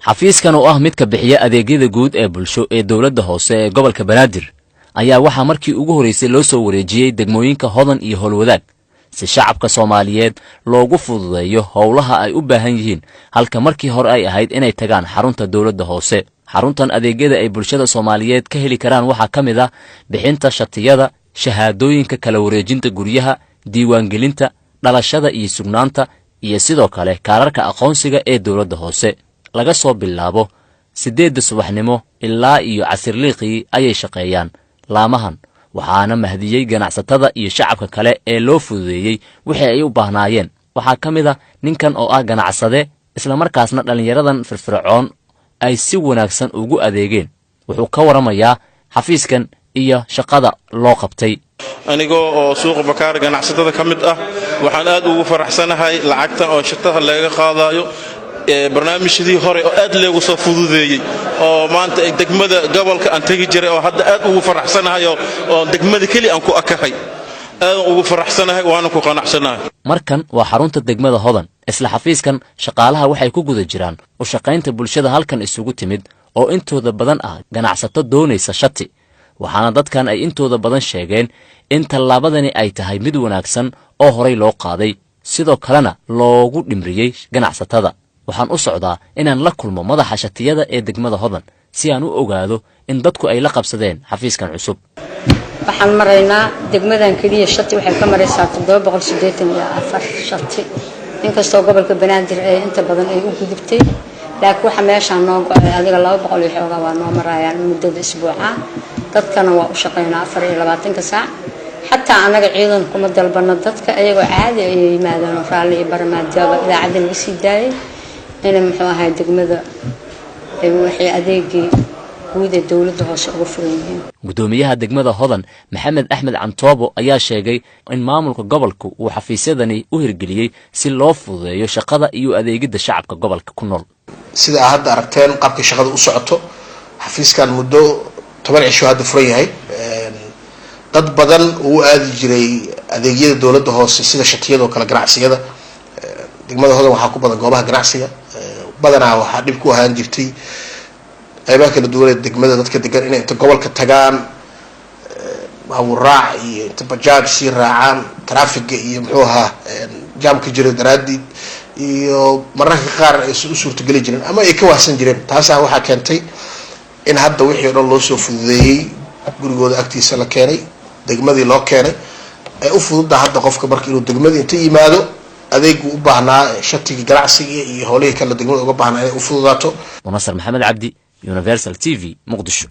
Xafiiskan oo ah midka bixiya adeegyada guud ee bulsho ee dowladda hoose ee gobolka Banaadir ayaa waxaa markii ugu horreysay loo soo wareejiyey degmooyinka Hodan iyo Howlwadaag si shacabka Soomaaliyeed loogu fududeeyo howlaha ay u baahan yihiin, halka markii hore ay ahayd inay tagaan xarunta dowladda hoose. Xaruntan adeegyada ay bulshada Soomaaliyeed ka heli karaan waxaa ka mid ah bixinta shatiyada, shahaadooyinka kala wareejinta guryaha, diiwaangelinta dhalashada iyo sugnaanta, iyo sidoo kale kaararka aqoonsiga ee dowladda hoose. Laga soo bilaabo 8-da subaxnimo ilaa iyo casirliiqii ayay shaqeeyaan laamahan, waxaana mahdiyey ganacsatada iyo shacabka kale ee loo fududeeyey wixii ay u baahnaayeen. Waxaa ka mid a ninkan oo ah ganacsade, islamarkaasna dhallinyaradan firfircoon ay si wanaagsan ugu adeegeen. Wuxuu ka waramayaa xafiiskan iyo shaqada loo qabtay. Anigoo oo suuqa Bakaar ganacsatada ka mid ah, waxaan aad ugu faraxsanahay lacagtan oo shataha laga qaadayo, barnaamijyadii hore oo aad leegu soo fududeeyey oo maanta degmada gobolka aan tegi jiray oo hadda aad ugu faraxsanahay oo degmada keli aan ku akahay. Aadan ugu faraxsanahay waana ku qanacsanahay. Markan waa xarunta degmada Hodan. Isla xafiiskan shaqaalaha waxay ku guda jiraan u shaqaynta bulshada halkan isugu timid oo intooda badan ah ganacsato doonaysa shati, waxaana dadkan ay intooda badan sheegeen in tallaabadani ay tahay mid wanaagsan oo horay loo qaaday, sidoo kalena loogu dhimriyey ganacsatada. Waxaan u socdaa inaan la kulmo madaxa shatiyada ee degmada Hodan si aan u ogaado in dadku ay la qabsadeen xafiiskan cusub. Waxaan maraynaa degmadan keliya shati waxay ka maraysaa 784 shati, inkastoo gobolka Banaadir ee inta badan ay u gudubtay, laakiin waxa meeshaan noo go-ay adiga 200 iyo xoogaa waa noo marayaan muddada isbuuca. Dadkana waa u shaqaynaa 24-ka saac. Xataa annaga ciidan kuma dalbano, dadka iyagoo caadi ayay yimaadeen oo raalli iyo barmaadyaaba idaacadda laga sii daayay inay muxuu ahay degmada ay waxay adeegii guud ee dowladda hoose uga furan yihiin. Guddoomiyaha degmada Hodan, Maxamed Axmed Cantoobo, ayaa sheegay in maamulka gobolku uu xafiisyadani u hirgeliyey si loo fududeeyo shaqada iyo adeegidda shacabka gobolka ku nool. Sida aa hadda aragteen qaabkay shaqada u socoto, xafiiskan muddo 10 cisho hadda furan yahay. Dad badan uu aadi jiray adeegyada dowladda hoose sida shatiyadoo kale, ganacsiyada degmada Hodan waxaa ku badan goobaha ganacsiga. Badanaa waxaa dhib ku ahaan jirtay qeybaha kala duwan ee degmada dadka degan inay inta gobolka tagaan baabuur raac iyo inta bajaaj sii raacaan, traffiga iyo muxuu ahaa jaamka jira daraadiid, iyo mararka qaar aysan u suurtageli jirin ama ay ka wahsan jireen. Taasaa waxaa keentay in hadda wixii o dhan loo soo fududeeyey, gurigooda agtiisa la keenay, degmadii loo keenay. Ay u fududda hadda qofka marka inuu degmadii inta yimaado adeegu u baahnaa, shatigii ganacsigii iyo howlihii kale degmada uga baahnaa, inay u fududaato. Munasar Maxamed Cabdi, Universal TV, Muqdisho.